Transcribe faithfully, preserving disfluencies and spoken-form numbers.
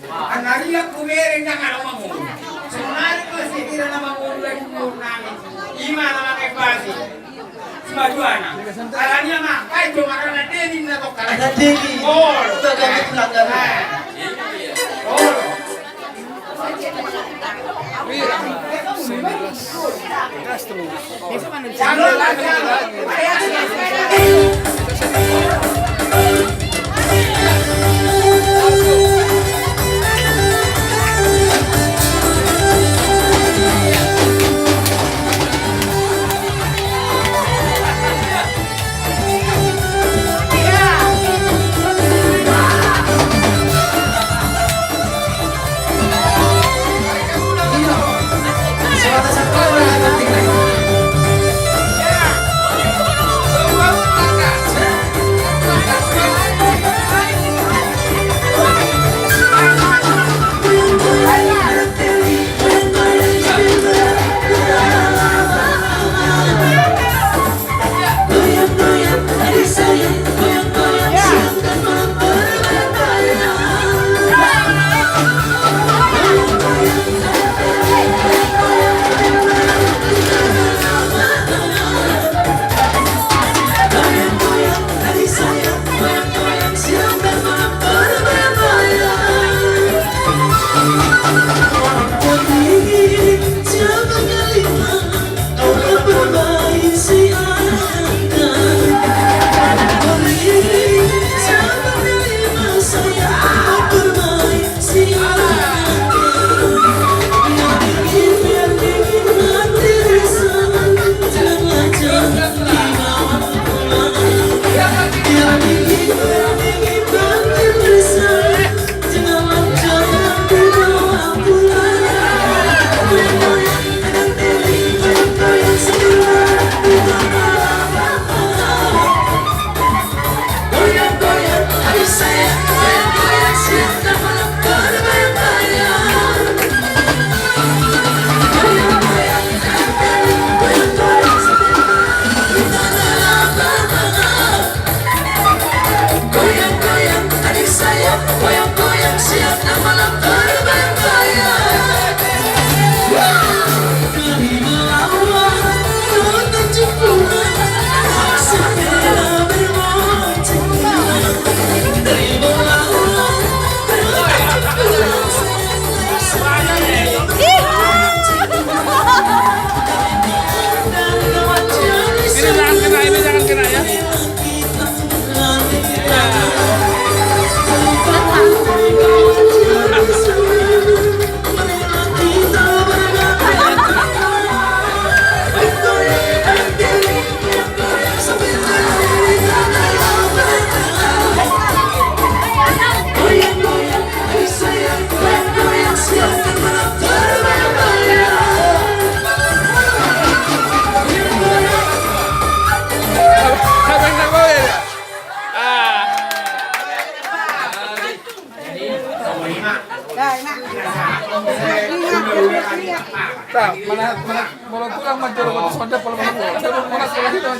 Angariak kubereng na kalau mangolu. Sebenarnya kalau saya kira na mangolu dari umur nami. Ima na pakai basi. Simajuana. Alani ama, kai jo marana Deni na tokka. Ana Deni. Ol. Ol. Ini jangan kena, ini jangan kena ya. Nah, mana, mana, molo tulang manjolo, molo sonda, molo, molo, molo, molo, molo, molo,